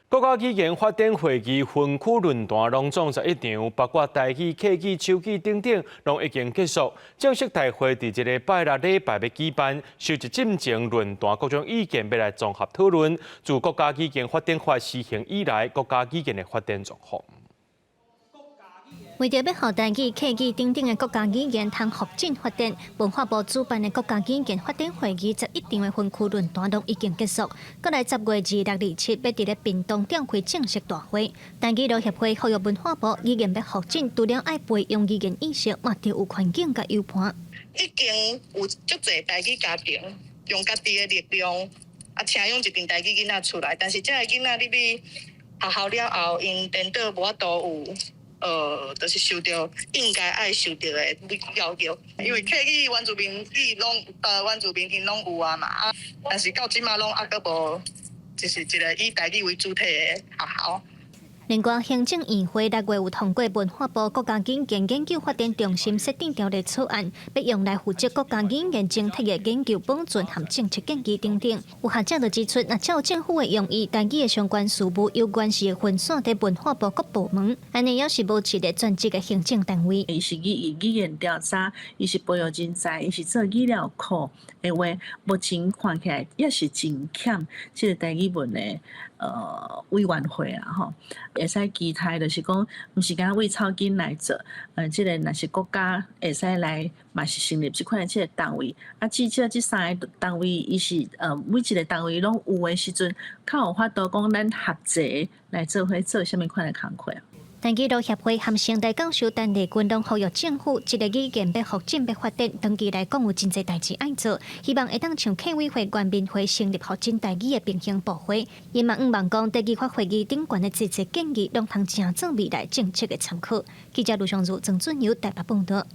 國家語言發展會議分區論壇攏總11場，包括台語、客語、手語等等，攏已經結束。正式大會佇這个拜六禮拜欲舉辦，收集進前論壇各種意見，欲來綜合討論。自國家語言發展法施行以來，國家語言的發展狀況。為著欲予台語、客語等等的國家語言通復振發展，文化部主辦的國家語言發展會議11場的分區論壇攏已經結束。過來10月26、27，欲佇咧屏東召開正式大會。台語路協會呼籲文化部語言欲復振，除了愛培養語言意識，嘛著有環境佮友伴。已經有足濟台語家庭用家己的力量啊，請養一群台語囡仔出來，但是這个囡仔入去學校了後，𪜶顛倒無法度有。就是受著應該愛受著的教育，因為客語、原住民語攏原住民𪜶攏有啊嘛，啊，但是到這馬攏猶閣無，就是一个以台語為主體的學校。另外，行政院會6月有通過文化部國家語言研究發展中心設定條例草案，欲用來負責國家語言整體的研究保存和政策建議等等。有學者就指出，若照政府的用意，台語的相關事務猶原是會分散佇文化部各部門，按呢猶是無一个專職的行政單位。伊是語言調查，伊是培育人才，伊是做語料庫的話，目前看起來也是真欠這个台語文的委員會啊，吼，會使期待就是講，毋是干焦為草根來做，這个若是國家會使來，嘛是成立這款的這个單位，啊，至少這三个單位，伊是每一个單位攏有的時陣，較有法度講咱合齊來做伙做啥物款的工課。台語路協會和成大教授陳麗君攏呼籲政府，這个語言欲復振欲發展，長期來講有真濟代誌愛做，希望會當像客委會、原民會成立復振台語的平行部會。𪜶嘛向望講，佇語發會議頂懸的濟濟建議，攏通成做未來政策的參考。記者盧尚如、曾俊友台北報導。